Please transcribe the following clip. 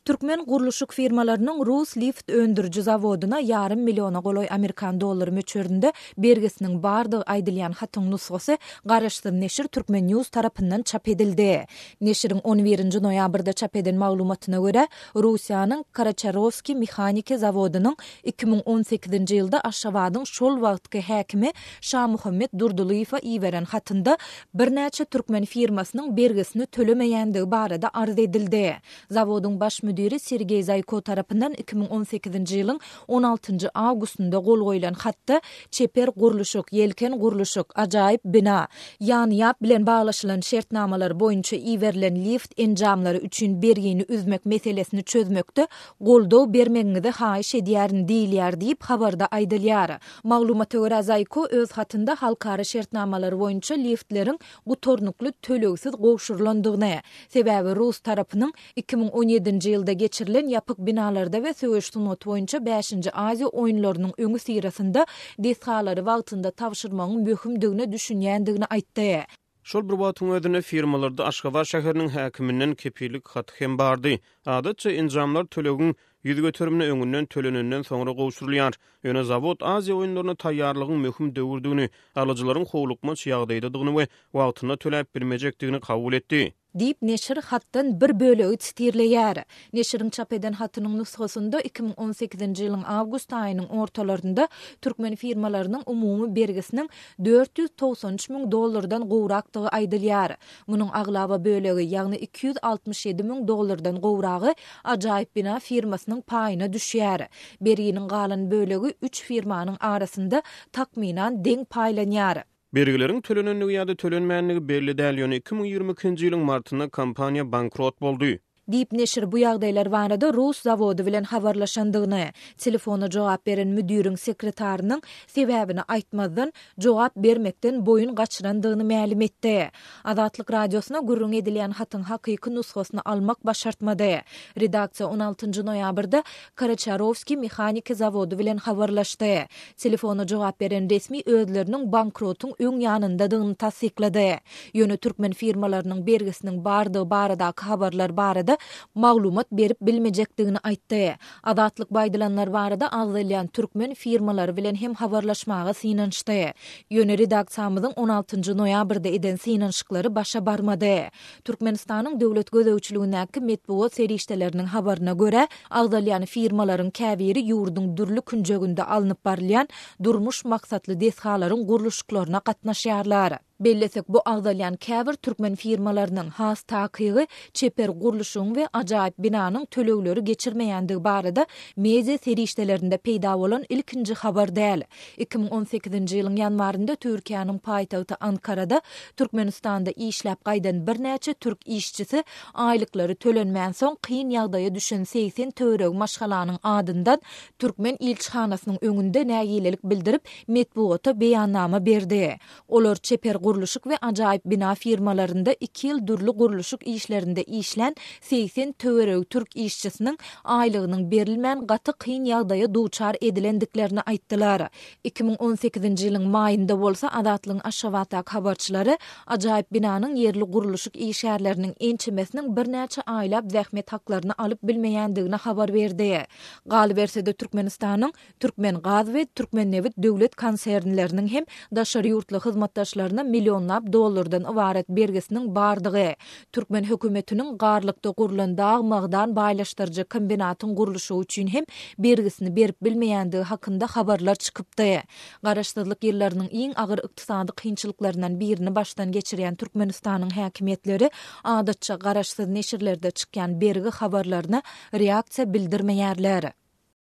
Türkmen gurluşyk firmalarynyň rus lift öndüriji zawodyna ýarym milliona golaý amerikan dollary möçberinde bergisiniň bardygy aýdylýan hatyň nusgasy garaşsyz neşir Turkmen News tarapyndan çap edildi. Neşiriň on birinji noýabrda çap eden maglumatyna görä, Russiýanyň Karaçarowskiý mehaniki zawodynyň 2018-nji ýylda Aşgabadyň şol wagtky häkimi Şamuhammet Durdylyýewe iberen hatynda birnäçe türkmen firmasynyň bergisini tölemeýändigi barada arz edildi. Zawodyň baş müdiri Sergeý Zaýko tarapyndan 2018-nji ýylyň on altynjy awgustynda gol goýlan hatda Çeper gurluşyk, Ýelken gurluşyk, Ajaýyp bina, Ýanýap bilen baglaşylan şertnamalar boýunça iberilen lift enjamlary üçin bergini üzmek meselesini çözmekde goldaw bermegiňizi haýyş edýärin diýilýär diýip, habarda aýdylýar. Maglumata görä, Zaýko öz hatynda halkara şertnamalary boýunça liftleriň gutarnykly tölegsiz gowşurylandygyny, sebäbi rus tarapynyň 2017-nji ýylda geçirilen ýapyk binalarda we söweş sungaty boýunça bäşinji Aziýa oýunlarynyň öňüsyrasynda desgalary wagtynda tabşyrmagyň möhümdigine düşünýändigini aýtdy. Şol bir wagtyň özünde firmalarda Aşgabat şäheriniň häkiminden kepillik haty hem bardy. Adatça, enjamlar tölegiň ýüz göterimini öňünden tölenenden soňra gowşurylýar. Ýöne zawod Aziýa oýunlaryna taýýarlygyň möhüm döwürdigini, alyjylaryň howlukmaç ýagdaýdadygyny we wagtynda töläp bilmejekdigini kabul etdi. Diýip, neşir hatdan bir bölegi sitirleýär. Neşiriň çap eden hatynyň nusgasynda 2018-nji ýylyň awgust aýynyň ortalarynda türkmen firmalarynyň umumy bergisiniň 493 müň dollardan gowrakdygy aýdylýar. Munuň aglaba bölegi, ýagny 267 müň dollardan gowragy Ajaýyp bina firmasynyň paýyna düşýär. Berginiň galan bölegi üç firmanyň arasynda takmynan deň paýlanýar. Bergileriň tölenendigi ýa-da tölenmändigi belli däl, ýöne 2022-nji ýylyň martynda kompaniýa bankrot boldy. Diýip, neşir bu ýagdaýlar barada rus zawody bilen habarlaşandygyny, telefona jogap beren müdiriň sekretarynyň, sebäbini aýtmazdan, jogap bermekden boýun gaçyrandygyny mälim etdi. Azatlyk Radiosyna gürrüň edilýän hatyň hakyky nusgasyny almak başartmady. Redaksiýa on altynjy noýabrda Karaçarowskiý mehaniki zawody bilen habarlaşdy. Telefona jogap beren resmi özleriniň bankrotyň öň ýanyndadygyny tassyklady. Ýöne türkmen firmalarynyň bergisiniň bardygy baradaky habarlar barada maglumat berip bilmejekdigini aýtdy. Azatlyk bu aýdylanlar barada agzalýan türkmen firmalary bilen hem habarlaşmaga synanyşdy. Ýöne redaksiýamyzyň on altynjy noýabrda eden synanyşyklary başa barmady. Türkmenistanyň döwlet gözegçiligindäki metbugat serişdeleriniň habaryna görä, agzalýan firmalaryň käbiri ýurduň dürli künjeginde alnyp barylýan durmuş maksatly desgalaryň gurluşyklaryna gatnaşýarlar. Bellesek, bu agzalýan käbir türkmen firmalarynyň, has takygy, Çeper gurluşygyň we ajaýyp binanyň tölegleri geçirmeýändigi barada media serişdelerinde peýda bolan ilkinji habar däl. 2018-nji ýylyň ýanwarynda Türkiýäniň paýtagty Ankarada Türkmenistanda işläp gaýdan birnäçe türk işçisi aýlyklary tölenmänsoň kyn ýagdaýa düşen 80 töweregi maşgalanyň adyndan türkmen ilçihanasynyň öňünde nägilelik bildirip, metbugata beýannama berdi. Olar Çeper gurluşyk we Ajaýyp bina firmalarynda iki ýyl dürli gurluşyk işlerinde işlän 80 töweregi türk işçisiniň aýlygynyň berilmän gaty kyn ýagdaýa duçar edilendiklerini aýtdylar. 2018-nji ýylyň maýynda bolsa Azatlygyň Aşgabatdaky habarçylary Ajaýyp binanyň ýerli gurluşyk işgärleriniň ençemesiniň birnäçe aýlap zähmet haklaryny alyp bilmeýändigini habar berdi. Galyberse-de Türkmenistanyň Türkmengaz we Türkmennebit döwlet konsernleriniň hem daşary ýurtly hyzmatdaşlaryna millionlap dollardan ybarat bergisiniň bardygy, türkmen hökümetiniň Garlykda gurlan dag-magdan baýlaşdyryjy kombinatyň gurluşygy üçin hem bergisini berip bilmeýändigi hakynda habarlar çykypdy. Garaşsyzlyk ýyllarynyň iň agyr ykdysady kynçylyklaryndan birini başdan geçirýän Türkmenistanyň häkimiýetleri adatça garaşsyz neşirlerde çykýan bergi habarlaryna reaksiýa bildirmeýärler.